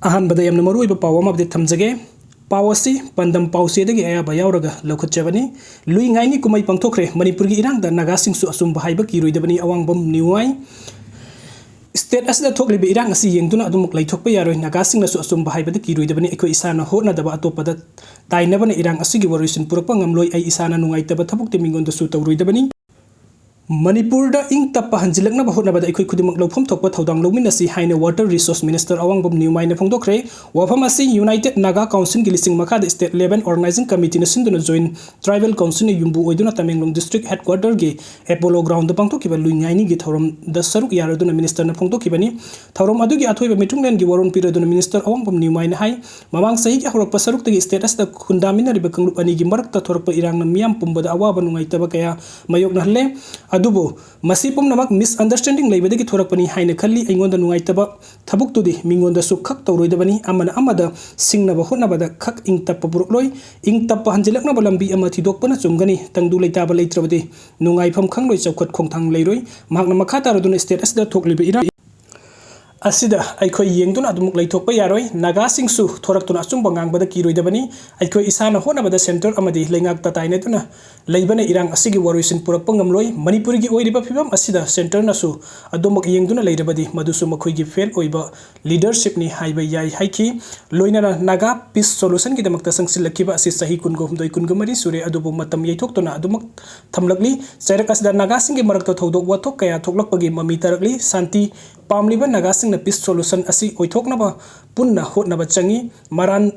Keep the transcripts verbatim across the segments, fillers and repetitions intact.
ꯑꯍꯥꯟꯕꯗ ꯌꯥꯝꯅ ꯃꯔꯨꯑꯣꯏꯕ ꯄꯥꯎ ꯑꯃ update ꯊꯝꯖꯒꯦ꯫ ꯄꯥꯎ ꯑꯁꯤ ꯄꯥꯟꯗꯝ ꯄꯥꯎꯆꯦꯗꯒꯤ ꯑꯌꯥꯕ ꯌꯥꯎꯔꯒ ꯂꯧꯈꯠꯆꯕꯅꯤ꯫ ꯂꯨꯏ ꯉꯥꯏꯅꯤ ꯀꯨꯝꯍꯩ ꯄꯥꯡꯊꯣꯛꯈ꯭ꯔꯦ꯫ ꯃꯅꯤꯄꯨꯔꯒꯤ ꯏꯔꯥꯡꯗ ꯅꯥꯒꯥꯁꯤꯡꯁꯨ ꯑꯆꯨꯝꯕ ꯍꯥꯏꯕ ꯀꯤꯔꯣꯏꯗꯕꯅꯤ꯫ ꯑꯋꯥꯡꯕꯝ ꯅꯤꯎꯃꯥꯏ꯫ State ꯑꯁꯤꯗ ꯊꯣꯛꯂꯤꯕ ꯏꯔꯥꯡ ꯑꯁꯤ ꯌꯦꯡꯗꯨꯅ ꯑꯗꯨꯃꯛ ꯂꯩꯊꯣꯛꯄ ꯌꯥꯔꯣꯏ꯫ ꯅꯥꯒꯥꯁꯤꯡꯅꯁꯨ ꯑꯆꯨꯝꯕ ꯍꯥꯏꯕꯗ ꯀꯤꯔꯣꯏꯗꯕꯅꯤ꯫ ꯑꯩꯈꯣꯏ ꯏꯁꯥꯅ ꯍꯣꯠꯅꯗꯕ ꯑꯇꯣꯞꯄꯗ ꯇꯥꯏꯅꯕꯅ ꯏꯔꯥꯡ ꯑꯁꯤꯒꯤ ꯋꯥꯔꯣꯏꯁꯤꯟ ꯄꯨꯔꯛꯄ ꯉꯝꯂꯣꯏ꯫ ꯑꯩ ꯏꯁꯥꯅ ꯅꯨꯡꯉꯥꯏꯇꯕ ꯊꯕꯛꯇꯤ ꯃꯤꯉꯣꯟꯗꯁꯨ ꯇꯧꯔꯣꯏꯗꯕꯅꯤ꯫ ꯃꯅꯤꯄꯨꯔꯗ ꯏꯪ ꯇꯞꯄ ꯍꯟꯖꯤꯜꯂꯛꯅꯕ ꯍꯣꯠꯅꯕꯗ ꯑꯩꯈꯣꯏ ꯈꯨꯗꯤꯡꯃꯛ ꯂꯧꯐꯝ ꯊꯣꯛꯄ ꯊꯧꯗꯥꯡ ꯂꯧꯃꯤꯟꯅꯁꯤ ꯍꯥꯏꯅ Water Resource Minister ꯑꯋꯥꯡꯕꯝ ꯅꯤꯎꯃꯥꯏꯅ ꯐꯣꯡꯗꯣꯛꯈ꯭ꯔꯦ꯫ ꯋꯥꯐꯝ ꯑꯁꯤ United Naga Councilꯒꯤ ꯂꯤꯁꯤꯡ ꯃꯈꯥꯗ State Eleven Organizing Committeeꯅ ꯁꯤꯟꯗꯨꯅ Joint Tribal Councilꯅ ꯌꯨꯝꯕꯨ ꯑꯣꯏꯗꯨꯅ ꯇꯃꯦꯡꯂꯣꯡ District Headquarterꯒꯤ Apollo Groundꯗ ꯄꯥꯡꯊꯣꯛꯈꯤꯕ ꯂꯨꯏ ꯉꯥꯏꯅꯤꯒꯤ ꯊꯧꯔꯝꯗ ꯁꯔꯨꯛ ꯌꯥꯔꯗꯨꯅ ministerꯅ ꯐꯣꯡꯗꯣꯛꯈꯤꯕꯅꯤ꯫ ꯊꯧꯔꯝ ꯑꯗꯨꯒꯤ ꯑꯊꯣꯏꯕ ꯃꯤꯊꯨꯡꯂꯦꯟꯒꯤ ꯋꯥꯔꯣꯜ ꯄꯤꯔꯗꯨꯅ minister ꯑꯋꯥꯡꯕꯝ ꯅꯤꯎꯃꯥꯏꯅ ꯍꯥꯏ, ꯃꯃꯥꯡ ꯆꯍꯤꯒꯤ ꯍꯧꯔꯛꯄ ꯁꯔꯨꯛꯇꯒꯤ state ꯑꯁꯤꯗ ꯈꯨꯟꯗꯥꯃꯤꯟꯅꯔꯤꯕ ꯀꯥꯡꯂꯨꯞ ꯑꯅꯤꯒꯤ ꯃꯔꯛꯇ ꯊꯣꯔꯛꯄ ꯏꯔꯥꯡꯅ ꯃꯤꯌꯥꯝ ꯄꯨꯝꯕꯗ ꯑꯋꯥꯕ ꯅꯨꯡꯉꯥꯏꯇꯕ ꯀꯌꯥ ꯃꯥꯌꯣꯛꯅꯍꯜꯂꯦ꯫ ꯑꯗꯨꯕꯨ ꯃꯁꯤ ꯄꯨꯝꯅꯃꯛ misunderstanding ꯂꯩꯕꯗꯒꯤ ꯊꯣꯔꯛꯄꯅꯤ ꯍꯥꯏꯅ ꯈꯜꯂꯤ꯫ ꯑꯩꯉꯣꯟꯗ ꯅꯨꯡꯉꯥꯏꯇꯕ ꯊꯕꯛꯇꯨꯗꯤ ꯃꯤꯉꯣꯟꯗꯁꯨ ꯈꯛ ꯇꯧꯔꯣꯏꯗꯕꯅꯤ꯫ ꯑꯃꯅ ꯑꯃꯗ ꯁꯤꯡꯅꯕ ꯍꯣꯠꯅꯕꯗ ꯈꯛ ꯏꯪ ꯇꯞꯄ ꯄꯨꯔꯛꯂꯣꯏ꯫ ꯏꯪ ꯇꯞꯄ ꯍꯟꯖꯤꯜꯂꯛꯅꯕ ꯂꯝꯕꯤ ꯑꯃ ꯊꯤꯗꯣꯛꯄꯅ ꯆꯨꯝꯒꯅꯤ꯫ ꯇꯪꯗꯨ ꯂꯩꯇꯥꯕ ꯂꯩꯇ꯭ꯔꯕꯗꯤ ꯅꯨꯡꯉꯥꯏꯐꯝ ꯈꯪꯂꯣꯏ, ꯆꯥꯎꯈꯠ ꯈꯣꯡꯊꯥꯡ ꯂꯩꯔꯣꯏ꯫ ꯃꯍꯥꯛꯅ ꯃꯈꯥ ꯇꯥꯔꯗꯨꯅ state ꯑꯁꯤꯗ ꯊꯣꯛꯂꯤꯕ ꯏꯔꯥꯡ ꯑꯁꯤꯗ ꯑꯩꯈꯣꯏ ꯌꯦꯡꯗꯨꯅ ꯑꯗꯨꯃꯛ ꯂꯩꯊꯣꯛꯄ ꯌꯥꯔꯣꯏ꯫ ꯅꯥꯒꯥꯁꯤꯡꯁꯨ ꯊꯣꯔꯛꯇꯨꯅ ꯑꯆꯨꯝꯕ ꯉꯥꯡꯕꯗ ꯀꯤꯔꯣꯏꯗꯕꯅꯤ꯫ ꯑꯩꯈꯣꯏ ꯏꯁꯥꯅ ꯍꯣꯠꯅꯕꯗ centre ꯑꯃꯗꯤ ꯂꯩꯉꯥꯛꯇ ꯇꯥꯏꯅꯗꯨꯅ ꯂꯩꯕꯅ ꯏꯔꯥꯡ ꯑꯁꯤꯒꯤ ꯋꯥꯔꯣꯏꯁꯤꯟ ꯄꯨꯔꯛꯄ ꯉꯝꯂꯣꯏ꯫ ꯃꯅꯤꯄꯨꯔꯒꯤ ꯑꯣꯏꯔꯤꯕ ꯐꯤꯕꯝ ꯑꯁꯤꯗ centreꯅꯁꯨ ꯑꯗꯨꯃꯛ ꯌꯦꯡꯗꯨꯅ ꯂꯩꯔꯕꯗꯤ ꯃꯗꯨꯁꯨ ꯃꯈꯣꯏꯒꯤ fail ꯑꯣꯏꯕ leadershipꯅꯤ ꯍꯥꯏꯕ ꯌꯥꯏ ꯍꯥꯏꯈꯤ꯫ ꯂꯣꯏꯅꯅ Naga Peace Solutionꯒꯤꯗꯃꯛꯇ ꯆꯪꯁꯤꯜꯂꯛꯈꯤꯕ ꯑꯁꯤ ꯆꯍꯤ ꯀꯨꯟꯒ ꯍꯨꯝꯗꯣꯏ, ꯀꯨꯟꯒ ꯃꯔꯤ ꯁꯨꯔꯦ, ꯑꯗꯨꯕꯨ ꯃꯇꯝ ꯌꯩꯊꯣꯛꯇꯨꯅ ꯑꯗꯨꯃꯛ ꯊꯝꯂꯛꯂꯤ꯫ ꯆꯩꯔꯛ ꯑꯁꯤꯗ ꯅꯥꯒꯥꯁꯤꯡꯒꯤ ꯃꯔꯛꯇ ꯊꯧꯗꯣꯛ ꯋꯥꯊꯣꯛ ꯀꯌꯥ ꯊꯣꯛꯂꯛꯄꯒꯤ ꯃꯃꯤ ꯇꯥꯔꯛꯂꯤ꯫ ꯁꯥꯟꯇꯤ ꯄꯥꯝꯂꯤꯕ ꯅꯥꯒꯥꯁꯤꯡꯅ peace solution ꯑꯁꯤ ꯑꯣꯏꯊꯣꯛꯅꯕ ꯄꯨꯟꯅ ꯍꯣꯠꯅꯕ ꯆꯪꯏ꯫ ꯃꯔꯥꯟ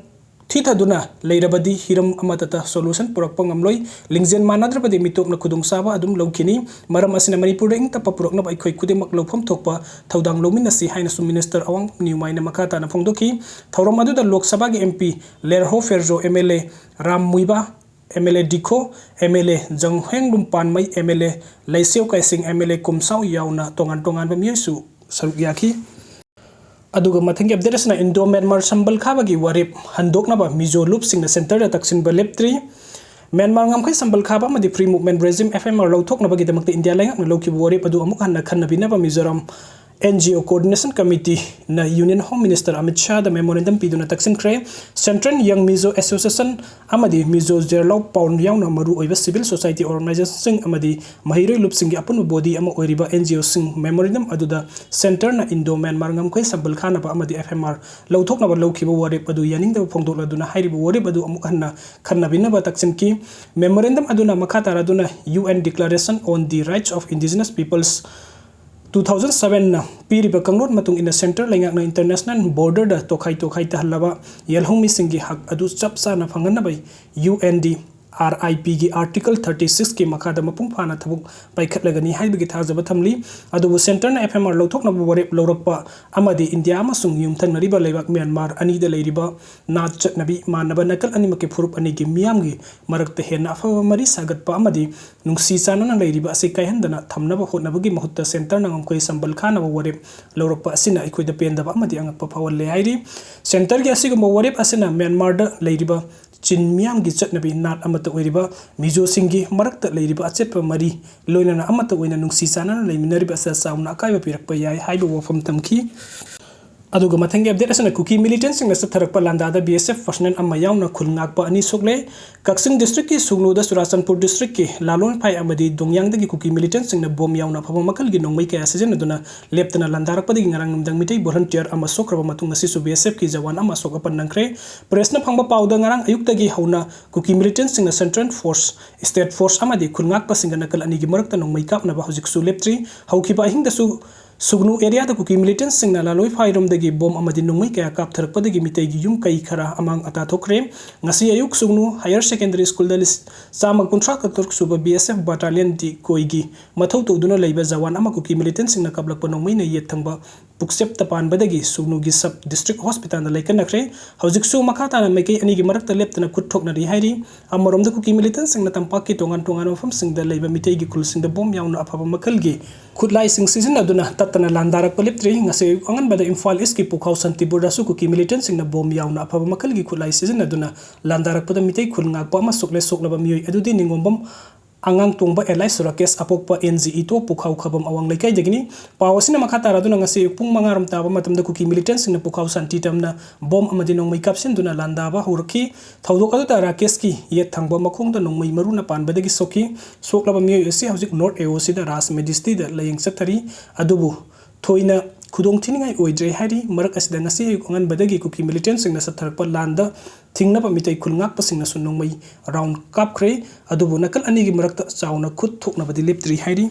ꯊꯤꯊꯗꯨꯅ ꯂꯩꯔꯕꯗꯤ ꯍꯤꯔꯝ ꯑꯃꯠꯇꯗ solution ꯄꯨꯔꯛꯄ ꯉꯝꯂꯣꯏ꯫ ꯂꯤꯡꯖꯦꯜ ꯃꯥꯟꯅꯗ꯭ꯔꯕꯗꯤ ꯃꯤꯇꯣꯞꯅ ꯈꯨꯗꯣꯡꯆꯥꯕ ꯑꯗꯨꯝ ꯂꯧꯈꯤꯅꯤ꯫ ꯃꯔꯝ ꯑꯁꯤꯅ ꯃꯅꯤꯄꯨꯔꯗ ꯏꯪ ꯇꯞꯄ ꯄꯨꯔꯛꯅꯕ ꯑꯩꯈꯣꯏ ꯈꯨꯗꯤꯡꯃꯛ ꯂꯧꯐꯝ ꯊꯣꯛꯄ ꯊꯧꯗꯥꯡ ꯂꯧꯃꯤꯟꯅꯁꯤ ꯍꯥꯏꯅꯁꯨ minister ꯑꯋꯥꯡꯕꯝ ꯅꯤꯎꯃꯥꯏꯅ ꯃꯈꯥ ꯇꯥꯅ ꯐꯣꯡꯗꯣꯛꯈꯤ꯫ ꯊꯧꯔꯝ ꯑꯗꯨꯗ ꯂꯣꯛ ꯁꯚꯥꯒꯤ MP ꯂꯦꯔꯍꯣ ꯐꯦꯔꯖꯣ, MLA Ram ꯃꯨꯏꯕꯥ, MLA ꯗꯤꯈꯣ, MLA ꯖꯪꯍꯦꯡꯂꯨꯝ ꯄꯥꯟꯃꯩ, MLA ꯂꯩꯁꯦꯎ ꯀꯥꯏꯁꯤꯡ, MLA ꯀꯨꯝꯁꯥꯎ ꯌꯥꯎꯅ ꯇꯣꯉꯥꯟ ꯇꯣꯉꯥꯟꯕ ꯃꯤꯑꯣꯏꯁꯨ ꯁꯔꯨꯛ ꯌꯥꯈꯤ꯫ ꯑꯗꯨꯒ ꯃꯊꯪꯒꯤ update ꯑꯁꯤꯅ Indo Myanmar ꯁꯝꯕꯜ ꯈꯥꯕꯒꯤ ꯋꯥꯔꯦꯞ ꯍꯟꯗꯣꯛꯅꯕ ꯃꯤꯖꯣ ꯂꯨꯞꯁꯤꯡꯅ centreꯗ ꯇꯛꯁꯤꯟꯕ ꯂꯦꯞꯇ꯭ꯔꯤ꯫ ꯃ꯭ꯌꯥꯟꯃꯥꯔ ꯉꯝꯈꯩ ꯁꯝꯕꯜ ꯈꯥꯕ ꯑꯃꯗꯤ Free Movement Regime, F M R, ꯂꯧꯊꯣꯛꯅꯕꯒꯤꯗꯃꯛꯇ ꯏꯟꯗꯤꯌꯥ ꯂꯩꯉꯥꯛꯅ ꯂꯧꯈꯤꯕ ꯋꯥꯔꯦꯞ ꯑꯗꯨ ꯑꯃꯨꯛ ꯍꯟꯅ ꯈꯟꯅꯕꯤꯅꯕ Mizoram NGO Coordination Committeeꯅ Union Home Minister Amit Shahꯗ memorandum ꯄꯤꯗꯨꯅ ꯇꯛꯁꯤꯟꯈ꯭ꯔꯦ꯫ Central Young Mizo Association ꯑꯃꯗꯤ Mizo Zirlou Pawn ꯌꯥꯎꯅ ꯃꯔꯨꯑꯣꯏꯕ civil society organizationꯁꯤꯡ ꯑꯃꯗꯤ ꯃꯍꯩꯔꯣꯏ ꯂꯨꯞꯁꯤꯡꯒꯤ ꯑꯄꯨꯟꯕ body ꯑꯃ ꯑꯣꯏꯔꯤꯕ NGOꯁꯤꯡ memorandum ꯑꯗꯨꯗ centreꯅ Indo-Myanmar ꯉꯝꯈꯩ ꯁꯝꯕꯜ ꯈꯥꯅꯕ ꯑꯃꯗꯤ FMR ꯂꯧꯊꯣꯛꯅꯕ ꯂꯧꯈꯤꯕ ꯋꯥꯔꯦꯞ ꯑꯗꯨ ꯌꯥꯅꯤꯡꯗꯕ ꯐꯣꯡꯗꯣꯛꯂꯗꯨꯅ ꯍꯥꯏꯔꯤꯕ ꯋꯥꯔꯦꯞ ꯑꯗꯨ ꯑꯃꯨꯛ ꯍꯟꯅ ꯈꯟꯅꯕꯤꯅꯕ ꯇꯛꯁꯤꯟꯈꯤ꯫ Memorandum ꯑꯗꯨꯅ ꯃꯈꯥ ꯇꯥꯔꯗꯨꯅ UN Declaration on the Rights of Indigenous Peoples two thousand sevenna ꯄꯤꯔꯤꯕ ꯀꯥꯡꯂꯣꯟ ꯃꯇꯨꯡ ꯏꯟꯅ centre ꯂꯩꯉꯥꯛꯅ international borderꯗ ꯇꯣꯈꯥꯏ ꯇꯣꯈꯥꯏ ꯇꯥꯍꯜꯂꯕ ꯌꯦꯜꯍꯧꯃꯤꯁꯤꯡꯒꯤ ꯍꯛ ꯑꯗꯨ ꯆꯞ ꯆꯥꯅ ꯐꯪꯍꯟꯅꯕ UNDRIPꯒꯤ Article thirty sixꯀꯤ ꯃꯈꯥꯗ ꯃꯄꯨꯡ ꯐꯥꯅ ꯊꯕꯛ ꯄꯥꯏꯈꯠꯂꯒꯅꯤ ꯍꯥꯏꯕꯒꯤ ꯊꯥꯖꯕ ꯊꯝꯂꯤ꯫ ꯑꯗꯨꯕꯨ centreꯅ FMR ꯂꯧꯊꯣꯛꯅꯕ ꯋꯥꯔꯦꯞ ꯂꯧꯔꯛꯄ ꯑꯃꯗꯤ ꯏꯟꯗꯤꯌꯥ ꯑꯃꯁꯨꯡ ꯌꯨꯝꯊꯪꯅꯔꯤꯕ ꯂꯩꯕꯥꯛ ꯃ꯭ꯌꯥꯟꯃꯥꯔ ꯑꯅꯤꯗ ꯂꯩꯔꯤꯕ ꯅꯥꯠ ꯆꯠꯅꯕꯤ ꯃꯥꯟꯅꯕ ꯅꯥꯀꯜ ꯑꯅꯤꯃꯛꯀꯤ ꯐꯨꯔꯨꯞ ꯑꯅꯤꯒꯤ ꯃꯤꯌꯥꯝꯒꯤ ꯃꯔꯛꯇ ꯍꯦꯟꯅ ꯑꯐꯕ ꯃꯔꯤ ꯁꯥꯒꯠꯄ ꯑꯃꯗꯤ ꯅꯨꯡꯁꯤ ꯆꯥꯟꯅꯅ ꯂꯩꯔꯤꯕ ꯑꯁꯤ ꯀꯥꯏꯍꯟꯗꯅ ꯊꯝꯅꯕ ꯍꯣꯠꯅꯕꯒꯤ ꯃꯍꯨꯠꯇ centreꯅ ꯉꯝꯈꯩ ꯁꯝꯕꯜ ꯈꯥꯅꯕ ꯋꯥꯔꯦꯞ ꯂꯧꯔꯛꯄ ꯑꯁꯤꯅ ꯑꯩꯈꯣꯏꯗ ꯄꯦꯟꯗꯕ ꯑꯃꯗꯤ ꯑꯉꯛꯄ ꯐꯥꯎꯍꯜꯂꯦ ꯍꯥꯏꯔꯤ꯫ Centreꯒꯤ ꯑꯁꯤꯒꯨꯝꯕ ꯋꯥꯔꯦꯞ ꯑꯁꯤꯅ ꯃ꯭ꯌꯥꯟꯃꯥꯔꯗ ꯂꯩꯔꯤꯕ ꯆꯤꯟ ꯃꯤꯌꯥꯝꯒꯤ ꯆꯠꯅꯕꯤ ꯅꯥꯠ ꯑꯃꯠꯇ ꯑꯣꯏꯔꯤꯕ ꯃꯤꯖꯣꯁꯤꯡꯒꯤ ꯃꯔꯛꯇ ꯂꯩꯔꯤꯕ ꯑꯆꯦꯠꯄ ꯃꯔꯤ, ꯂꯣꯏꯅꯅ ꯑꯃꯠꯇ ꯑꯣꯏꯅ ꯅꯨꯡꯁꯤ ꯆꯥꯟꯅꯅ ꯂꯩꯃꯤꯟꯅꯔꯤꯕ ꯑꯁꯤꯗ ꯆꯥꯎꯅ ꯑꯀꯥꯏꯕ ꯄꯤꯔꯛꯄ ꯌꯥꯏ ꯍꯥꯏꯕ ꯋꯥꯐꯝ ꯊꯝꯈꯤ꯫ ꯑꯗꯨꯒ ꯃꯊꯪꯒꯤ update ꯑꯁꯤꯅ ꯀꯨꯀꯤ militantꯁꯤꯡꯅ ꯆꯠꯊꯔꯛꯄ ꯂꯥꯟꯗꯥꯗ BSF personnel ꯑꯃ ꯌꯥꯎꯅ ꯈꯨꯜ ꯉꯥꯛꯄ ꯑꯅꯤ ꯁꯣꯛꯂꯦ꯫ ꯀꯛꯆꯤꯡ districtꯀꯤ ꯁꯨꯒꯅꯨꯗ ꯆꯨꯔꯥꯆꯥꯟꯄꯨꯔ districtꯀꯤ ꯂꯥꯂꯣꯡꯐꯥꯏ ꯑꯃꯗꯤ ꯗꯣꯡꯌꯥꯡꯗꯒꯤ ꯀꯨꯀꯤ militantꯁꯤꯡꯅ bomb ꯌꯥꯎꯅ ꯑꯐꯕ ꯃꯈꯜꯒꯤ ꯅꯣꯡꯃꯩ ꯀꯌꯥ ꯁꯤꯖꯤꯟꯅꯗꯨꯅ ꯂꯦꯞꯇꯅ ꯂꯥꯟꯗꯥꯔꯛꯄꯗꯒꯤ ꯉꯔꯥꯡ ꯅꯨꯃꯤꯗꯥꯡ ꯃꯤꯇꯩ volunteer ꯑꯃ ꯁꯣꯛꯈ꯭ꯔꯕ ꯃꯇꯨꯡ ꯉꯁꯤꯁꯨ BSFꯀꯤ ꯖꯋꯥꯟ ꯑꯃ ꯑꯁꯣꯛ ꯑꯄꯟ ꯅꯪꯈ꯭ꯔꯦ꯫ Pressꯅ ꯐꯪꯕ ꯄꯥꯎꯗ ꯉꯔꯥꯡ ꯑꯌꯨꯛꯇꯒꯤ ꯍꯧꯅ ꯀꯨꯀꯤ militantꯁꯤꯡꯅ central force, state force ꯑꯃꯗꯤ ꯈꯨꯜ ꯉꯥꯛꯄꯁꯤꯡꯒ ꯅꯥꯀꯜ ꯑꯅꯤꯒꯤ ꯃꯔꯛꯇ ꯅꯣꯡꯃꯩ ꯀꯥꯞꯅꯕ ꯍꯧꯖꯤꯛꯁꯨ ꯂꯦꯞꯇ꯭ꯔꯤ꯫ ꯍꯧꯈꯤꯕ ꯑꯍꯤꯡꯗꯁꯨ ꯁꯨꯒꯅꯨ areaꯗ ꯀꯨꯀꯤ militantꯁꯤꯡꯅ ꯂꯥꯂꯣꯏꯐꯥꯏꯔꯣꯝꯗꯒꯤ bomb ꯑꯃꯗꯤ ꯅꯣꯡꯃꯩ ꯀꯌꯥ ꯀꯥꯞꯊꯔꯛꯄꯗꯒꯤ ꯃꯤꯇꯩꯒꯤ ꯌꯨꯝ ꯀꯩ ꯈꯔ ꯑꯃꯥꯡ ꯑꯇꯥ ꯊꯣꯛꯈ꯭ꯔꯦ꯫ ꯉꯁꯤ ꯑꯌꯨꯛ ꯁꯨꯒꯅꯨ higher secondary schoolꯗ ꯂꯤꯁ-, ꯆꯥꯝꯃ ꯀꯨꯟꯊ꯭ꯔꯥ ꯇꯔꯨꯛ ꯁꯨꯕ BSF battalion decoyꯒꯤ ꯃꯊꯧ ꯇꯧꯗꯨꯅ ꯂꯩꯕ ꯖꯋꯥꯟ ꯑꯃ ꯀꯨꯀꯤ militantꯁꯤꯡꯅ ꯀꯥꯞꯂꯛꯄ ꯅꯣꯡꯃꯩꯅ ꯌꯦꯠ ꯊꯪꯕ ꯄꯨꯛꯆꯦꯞꯇ ꯄꯥꯟꯕꯗꯒꯤ ꯁꯨꯒꯅꯨꯒꯤ sub district hospitalꯗ ꯂꯩꯀꯠꯅꯈ꯭ꯔꯦ꯫ ꯍꯧꯖꯤꯛꯁꯨ ꯃꯈꯥ ꯇꯥꯅ ꯃꯥꯏꯀꯩ ꯑꯅꯤꯒꯤ ꯃꯔꯛꯇ ꯂꯦꯞꯇꯅ ꯈꯨꯠ ꯊꯣꯛꯅꯔꯤ ꯍꯥꯏꯔꯤ꯫ ꯑꯃꯔꯣꯝꯗ ꯀꯨꯀꯤ militantꯁꯤꯡꯅ ꯇꯝꯄꯥꯛꯀꯤ ꯇꯣꯉꯥꯟ ꯇꯣꯉꯥꯟꯕ ꯃꯐꯝꯁꯤꯡꯗ ꯂꯩꯕ ꯃꯤꯇꯩꯒꯤ ꯈꯨꯜꯁꯤꯡꯗ bomb ꯌꯥꯎꯅ ꯑꯐꯕ ꯃꯈꯜꯒꯤ ꯈꯨꯠꯂꯥꯏꯁꯤꯡ ꯁꯤꯖꯤꯟꯅꯗꯨꯅ ꯇꯠꯇꯅ ꯂꯥꯟꯗꯥꯔꯛꯄ ꯂꯦꯞꯇ꯭ꯔꯤ꯫ ꯉꯁꯤ ꯑꯌꯨꯛ ꯑꯉꯟꯕꯗ ꯏꯝꯐꯥꯜ Eastꯀꯤ ꯄꯨꯈꯥꯎ ꯁꯥꯟꯇꯤꯄꯨꯔꯗꯁꯨ ꯀꯨꯀꯤ militantꯁꯤꯡꯅ bomb ꯌꯥꯎꯅ ꯑꯐꯕ ꯃꯈꯜꯒꯤ ꯈꯨꯠꯂꯥꯏ ꯁꯤꯖꯤꯟꯅꯗꯨꯅ ꯂꯥꯟꯗꯥꯔꯛꯄꯗ ꯃꯤꯇꯩ ꯈꯨꯜ ꯉꯥꯛꯄ ꯑꯃ ꯁꯣꯛꯂꯦ꯫ ꯁꯣꯛꯂꯕ ꯃꯤꯑꯣꯏ ꯑꯗꯨꯗꯤ ꯅꯤꯉꯣꯝꯕꯝ ꯑꯉꯥꯡ ꯇꯣꯡꯕ ꯑꯦꯂꯥꯏꯁ ꯔꯥꯀꯦꯁ, ꯑꯄꯣꯛꯄ ꯑꯦꯟ ꯖꯤ ꯏꯇꯣ, ꯄꯨꯈꯥꯎ ꯈꯕꯝ ꯑꯋꯥꯡ ꯂꯩꯀꯥꯏꯗꯒꯤꯅꯤ꯫ ꯄꯥꯎ ꯑꯁꯤꯅ ꯃꯈꯥ ꯇꯥꯔꯗꯨꯅ ꯉꯁꯤ ꯑꯌꯨꯛ ꯄꯨꯡ ꯃꯉꯥ ꯔꯣꯝ ꯇꯥꯕ ꯃꯇꯝꯗ ꯀꯨꯀꯤ ꯃꯤꯂꯤꯇꯦꯟꯁꯤꯡꯅ ꯄꯨꯈꯥꯎ ꯁꯥꯟꯇꯤ ꯇꯝꯅ ꯕꯣꯝ ꯑꯃꯗꯤ ꯅꯣꯡꯃꯩ ꯀꯥꯞꯁꯤꯟꯗꯨꯅ ꯂꯥꯟꯗꯥꯕ ꯍꯧꯔꯛꯈꯤ꯫ ꯊꯧꯗꯣꯛ ꯑꯗꯨꯗ ꯔꯥꯀꯦꯁꯀꯤ ꯌꯦꯠ ꯊꯪꯕ ꯃꯈꯣꯡꯗ ꯅꯣꯡꯃꯩ ꯃꯔꯨꯅ ꯄꯥꯟꯕꯗꯒꯤ ꯁꯣꯛꯈꯤ꯫ ꯁꯣꯛꯂꯕ ꯃꯤꯑꯣꯏ ꯑꯁꯤ ꯍꯧꯖꯤꯛ ꯅꯣꯔꯠ ꯑꯦ ꯑꯣ ꯁꯤꯗ ꯔꯥꯖ ꯃꯦꯗꯤꯁꯇꯤꯗ ꯂꯥꯌꯦꯡ ꯆꯠꯊꯔꯤ꯫ ꯑꯗꯨꯕꯨ ꯊꯣꯏꯅ ꯈꯨꯗꯣꯡ ꯊꯤꯅꯤꯡꯉꯥꯏ ꯑꯣꯏꯗ꯭ꯔꯦ ꯍꯥꯏꯔꯤ꯫ ꯃꯔꯛ ꯑꯁꯤꯗ ꯉꯁꯤ ꯑꯌꯨꯛ ꯑꯉꯟꯕꯗꯒꯤ ꯀꯨꯀꯤ ꯃꯤꯂꯤꯇꯦꯟꯁꯤꯡꯅ ꯆꯠꯊꯔꯛꯄ ꯂꯥꯟꯗ ꯊꯤꯡꯅꯕ ꯃꯤꯇꯩ ꯈꯨꯜ ꯉꯥꯛꯄꯁꯤꯡꯅꯁꯨ ꯅꯣꯡꯃꯩ ꯔꯥꯎꯟ ꯀꯥꯞꯈ꯭ꯔꯦ꯫ ꯑꯗꯨꯕꯨ ꯅꯥꯀꯜ ꯑꯅꯤꯒꯤ ꯃꯔꯛꯇ ꯆꯥꯎꯅ ꯈꯨꯠ ꯊꯣꯛꯅꯕꯗꯤ ꯂꯦꯞꯇ꯭ꯔꯤ ꯍꯥꯏꯔꯤ꯫